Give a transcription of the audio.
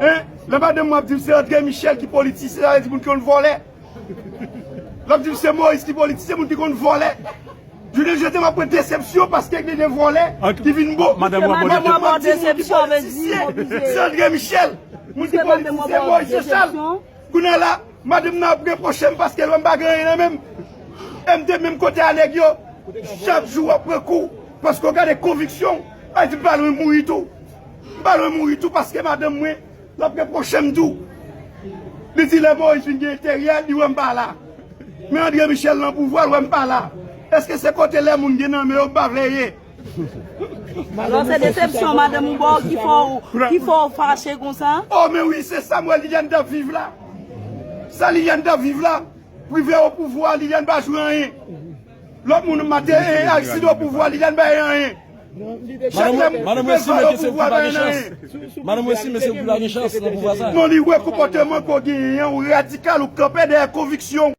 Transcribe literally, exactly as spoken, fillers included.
Hein? Lè madanm mwen ap di m se André Michel ki politisyen, sa vle di moun ki konn vòlè. L ap di m se Moïse ki politisyen, moun ki konn vòlè. Jounen jodi a m ap pran desepsyon paske gen de vòlè ki vin bo. Madanm mwen ap ba w desepsyon, vle di se André Michel, moun ki politisyen, Moïse Jean Charles. Kounye a la, madanm nan ap repwoche m paske l wè m pa gen anyen nan men m. E m te menm kote a nèg yo. Chak jou w ap pran kou paske w gade konviksyon w. Ay di m pa lwen mouri tou. M pa lwen mouri tou paske madanm mwen, l ap repwoche m tou. Li di lè Moïse vin gen enteryè, li wè m pa la. Men André Michel nan pouvwa, l wè m pa la. Èske se kote lè moun gen nan men yo m pa vle ye? Alò se desepsyon madanm ou ba w ki fè w, ki fè w fache konsa? Oh, men wi, se sa m wè Liliane t ap viv la. Sa Liliane t ap viv la, Privé o pouvwa, Liliane pa jwe anyen. Lòt moun mate, eh, Aristide o pouvwa, Liliane pa jwe anyen. Chak lè Privé o pouvwa, pa jwe anyen. Madanm mwen si men ke se pou pa gen chans. Madanm mwen si men se pou pa gen chans nan pouvwa sa. Non, li wè konpòteman ke w genyen an, ou radikal, ou kanpe dèyè konviksyon.